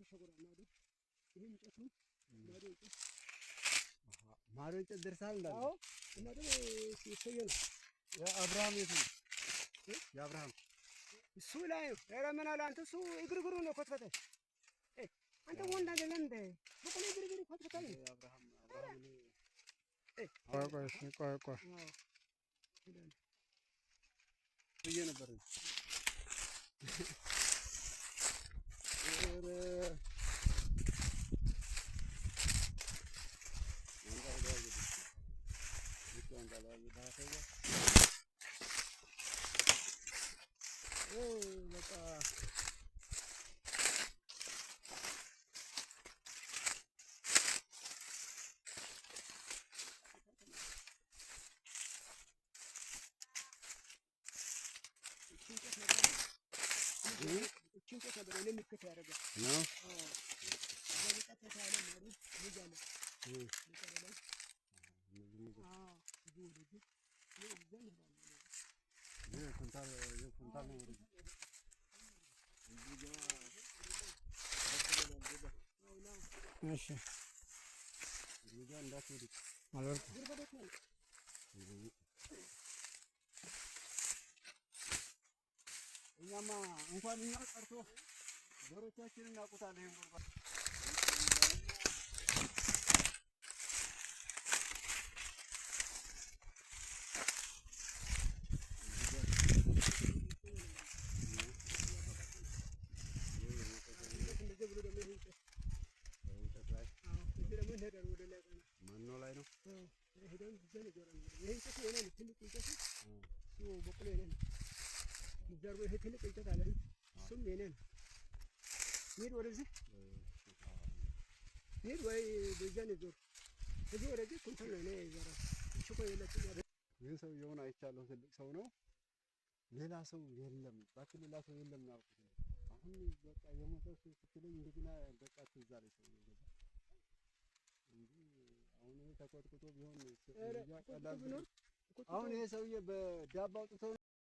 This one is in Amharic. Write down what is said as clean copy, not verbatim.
ተሻግሯል። ማዶ ይሄ እንጨቱ ማዶ እንጨት። ማዶ እንጨት ደርሰሃል እንዳለ። አዎ፣ እና ደግሞ ሰውዬ ነው። የአብርሃም የቱ ነው? የአብርሃም እሱ ላይ ኧረ ምን አለ አንተ፣ እሱ እግር እግሩ ነው ኮትፈተ። አንተ ወንድ አይደለም እንደ በቆሎ እግር እግሩ ኮትፈተ ነው። የአብርሃም አብርሃም ቆይ ቆይ፣ እሺ፣ ቆይ ቆይ። ብዬ ነበር። ኧረ በቃ። እቺ እንጨት ነበር እኔ ምልክት ያደረገው ነው። እዛ ቀጥታ ያለ ማዶ ልጅ አለ መጨረ ላይ። አዎ፣ እዚህ ወደዚህ እዛ እንሄዳለን። ይህ ኩንታል፣ ይህ ኩንታል ነው። ወደዚህ እሺ። እዚህ ጋር እንዳትወድቅ። አልወድቅም። ጉድጓዶች ነው። እኛማ እንኳን እኛ ቀርቶ ዶሮቻችንን እናውቁታል። ይሄን ጉድጓድ እንደዚህ ብሎ ደግሞ ይሄ እንጨት እንጨት ላይ። አዎ፣ እዚህ ደግሞ እንሄዳለን ወደ ላይ ቀና። መኖ ላይ ነው። አዎ፣ ሄደን እዛ እንዞራለን። ይሄ እንጨት የኔ ነው፣ ትልቅ እንጨት እሱ በቆሎ የኔ ነው። እዛ አድርጎ ይሄ ትልቅ እንጨት አለ፣ እሱም የኔ ነው። እንሂድ ወደዚህ እንሂድ ወይ በዛ እንዞር። እዚህ ወደዚህ ኩንታል ነው እኔ የዘራው። እሺ ቆይ የለችም። ይህን ሰውየውን አይቻለሁ። ትልቅ ሰው ነው። ሌላ ሰው የለም፣ እባክህ ሌላ ሰው የለም ነው ያልኩት። አሁን በቃ የሞተ ሰው ስትለኝ እንደገና በቃ ትዝ አለኝ ሰውየው ገባ እንጂ አሁን ይሄ ተቆጥቁጦ ቢሆን ኧረ ቀላል ቢኖር አሁን ይሄ ሰውዬ በዳባ አውጥተው